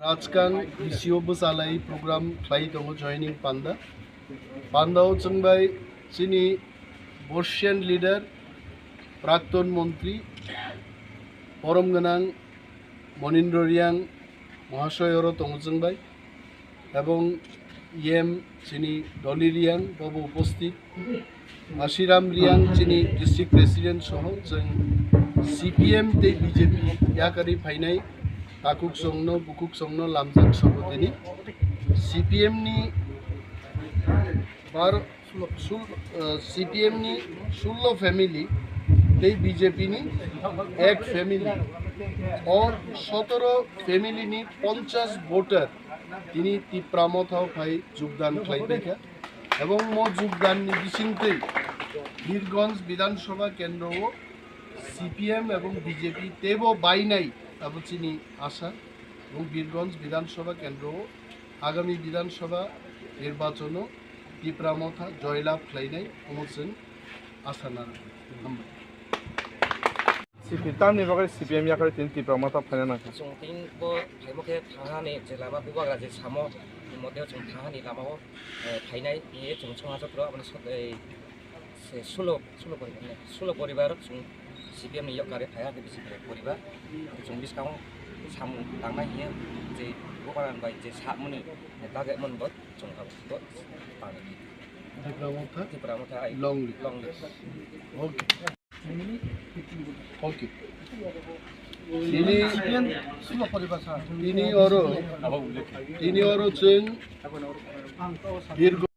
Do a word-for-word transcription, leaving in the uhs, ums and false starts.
Rajkang B C O bwchalai program khlai tongo joining panda. Pandao chwngbai chini Boshian leader, Prakton Montri, Borom Gwnang Monindra Riang Mohashoy oro tongo chwngbai. Ebong E M chini Dolly Riang bobo uposthit. Ashiram Riang chini district president soho chwng C P M tei B J P yakarwi phainai takhuk chwngno, bukhuk chwngno lamjak sobo tini. C P M ni bar-, sul-, eh, C P M ni sullo family tei B J P ni ek family, o sotoro family ni ponchash voter tini Tipra Motha o phai jogdan khlai paikha. Ebong mo jogdan ni bisingtwi Birganj Bidhan Sabha kendro o C P M ebong B J P teibo bainai abo chini asa. Ebong Birganj Bidhan Sabha kendro o agami Bidhan Sabha nirbachon o Tipra Motha joylab khlainai omo chwng asa nang. Hambai. C P M tamni bagwi C P M yakarwi tini Tipra Motha phaina nangkha. Chwng tini bo phaimo khe thangani je lama bubagra je samo, ni mote chwng thangani lama o, eh, phainai, hiye chwng chwng achuk rw aboni sot, eh, se sulo, sulo poribar, sulo poribar chwng C P M ni yakarwi phaiya, B J P poribar. Chwng bwskango samung tangnai hiye je bubagra bai je samani, eh, target mani bo chwng abo bo tangnai. Tipra Motha? Tipra Motha, ai, long live. Long live. Okay. Okay. Tini, tini oro, tini oro chwng Birganj